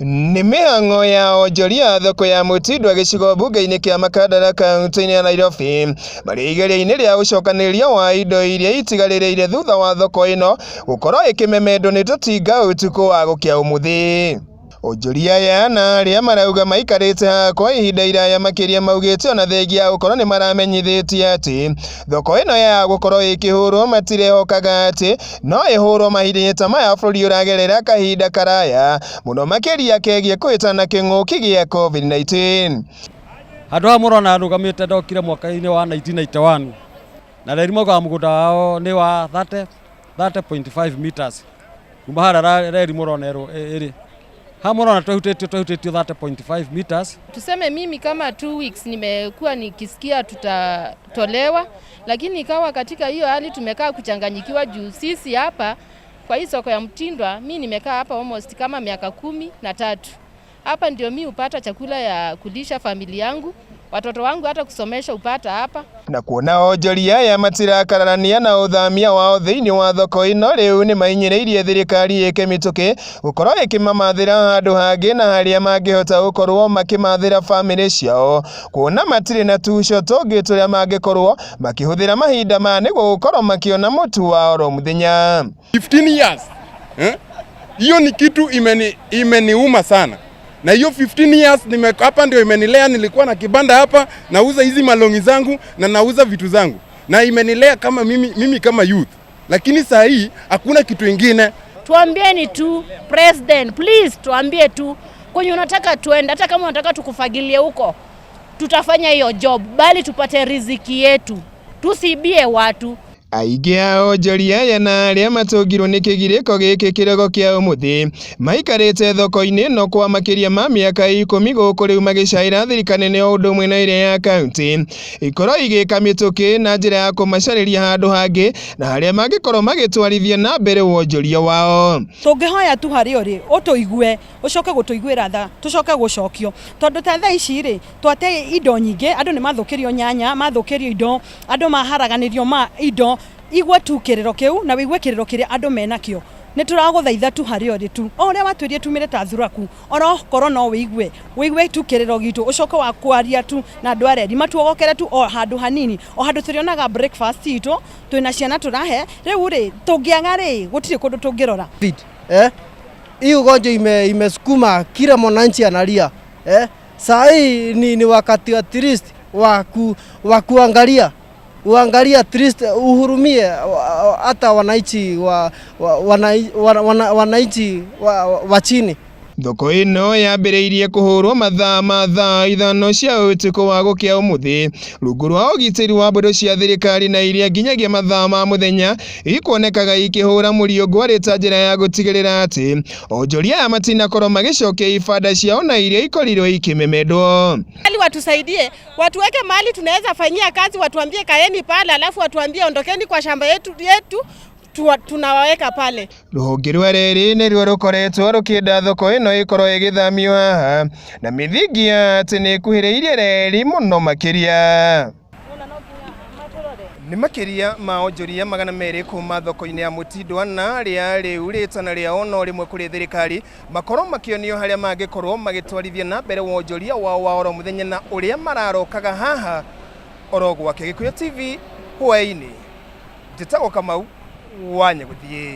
Nĩ mĩhang'o ya onjoria a thoko ya Mũtindwa gĩcigo mbunge-inĩ kĩa Makandara kaunti-inĩ ya Nairobi marĩ igeria-inĩ rĩa ũcokanĩrĩria wa indo iria itigarĩrĩire thutha wa thoko ĩno gũkorwo ĩkĩmemendwo nĩ tũtinga ũtukũ wa gũkĩa ũmũthĩ. Onjoria aya na arĩa marauga maikarĩte haha kwa ihinda iraya makĩria maugĩte ona thengia ya gũkorwo nĩ maramenyithĩtie atĩ thoko ĩno ya gũkorwo ĩkĩhũrwo matirehokaga atĩ no ĩhũrwo mahinda-inĩ ta maya bũrũri ũragerera kahinda karaya mũno makĩria kegiĩ kũhĩtana kĩng'ũki gĩa COVID-19. Handũ haha mũrona nũgamĩte ndokire mwaka-inĩ wa 1991 na reri mwaka wa mũgũnda wao nĩ wa 30 30.5 meters kuma harĩa reri mũrona ĩrĩ haha mũrona twehutĩtio 30.5 meters. Tuseme mimi kama 2 weeks nimekuwa nikisikia tutatolewa, lakini ikawa katika hiyo hali tumekaa kuchanganyikiwa juu sisi hapa kwa hii soko ya Mtindwa, mi nimekaa hapa almost kama miaka 13. Hapa ndio mi hupata chakula ya kulisha familia yangu, watoto wangu hata kusomesha upata hapa. Na kuona onjoria aya matirakararania na ũthamia wao thĩinĩ wa thoko ĩno rĩu nĩ mainyĩrĩirie thirikari ĩke mĩtũkĩ gũkorwo ĩkĩmamathĩra handũ hangĩ na harĩa mangĩhota gũkorwo makĩmathĩra bamĩrĩ ciao kuona matirĩ na tuco tũngĩ tũrĩa mangĩkorwo makĩhũthĩra mahinda maya nĩguo gũkorwo makĩona mũtu wa oro mũthenya. 15 years, eh? Hiyo ni kitu imeniuma sana na hiyo 15 years nime hapa ndio imenilea. Nilikuwa na kibanda hapa nauza hizi malongi zangu na nauza vitu zangu na imenilea kama mimi kama youth, lakini saa hii hakuna kitu ingine. Tuambieni tu president, please tuambie tu kwenye unataka tuende, hata kama unataka tukufagilie huko, tutafanya hiyo job, bali tupate riziki yetu, tusiibie watu. Aingĩ a onjoria aya na arĩa matũngirwo nĩ kĩgirĩko gĩkĩ kĩrogo kĩa ũmũthĩ maikarĩte thoko-inĩ ĩno kwa makĩria ma mĩaka 10 gũkũ rĩu magĩcaĩra thirikari nene o ũndũ ũmwe na ĩrĩa ya kaunti ikorwo igĩka mĩtũkĩ na njĩra ya kũmacarĩria handũ hangĩ na harĩa mangĩkorwo magĩtwarithia na mbere wonjoria wao. Tũngĩhoya tu harĩ ũrĩ ũtũigue, ũcoke gũtũiguĩra tha, tũcoke gũcokio, tondũ ta thaa ici rĩ twate indo nyingĩ, andũ nĩ mathũkĩrio nyanya, mathũkĩrio indo, andũ maharaganĩrio ma indo. Igua tu kĩrĩro kĩu na wĩigue kĩrĩro kĩrĩa andũ menakĩo. Nĩ tũragũthaitha tu harĩ ũrĩ tu o ũrĩa watwĩrie tumĩre ta thuraku, onokorwo no wĩigue tu kĩrĩro gitũ, ũcoke wa kwaria tu na andũ areri matuogokere tu o handũ hanini, o handũ tũrĩonaga breakfast itũ twĩna ciana tũrahe. Rĩu rĩ tũngĩaga rĩ gũtirĩ kũndũ tũngĩrora. Eh? Hii ugonjwa imesukuma kila mwananchi analia, eh? Saa hii ni wakati at least wa kuangalia uangalia at least uhurumie hata wananchi wa, wana, wana, wana, wananchi wa chini. Thoko ĩno yambĩrĩirie kũhũrwo mathaa ma thaa 5 cia ũtukũ wa gũkĩa ũmũthĩ rungu rwa ũgitĩri wa mbũtũ cia thirikari na iria nginyagia mathaa ma mũthenya ikuonekaga ikĩhũra mũriũngũ arĩ ta njĩra ya gũtigĩrĩra atĩ onjoria aya matinakorwo magĩcokia ibanda ciao na iria ikorirwo ikĩmemendwo. Hali watusaidie, watuweke mahali tunaweza fanyia kazi, watuambie kaeni pale, alafu watuambie ondokeni kwa shamba yetu tunawaweka pale. Rũhonge rwa reri nĩruo rũkoretwo rũkĩenda thoko ĩno ĩkorwo ĩgĩthamio haha na mĩthingi ya atĩ nĩ ĩkuhĩrĩirie reri mũno makĩria. Nĩ makĩria ma onjoria 200 kuma thoko-inĩ ya Mũtindwa na arĩa rĩu rĩtana rĩao no rĩmwe kũrĩ thirikari makorwo makĩonio harĩa mangĩkorwo magĩtwarithia na mbere wonjoria wao wa oro mũthenya na ũrĩa mararokaga haha oro gwake. Gĩkũyũ TV hwaĩ-inĩ, njĩtagwo Kamau wa Nyagũthiĩ.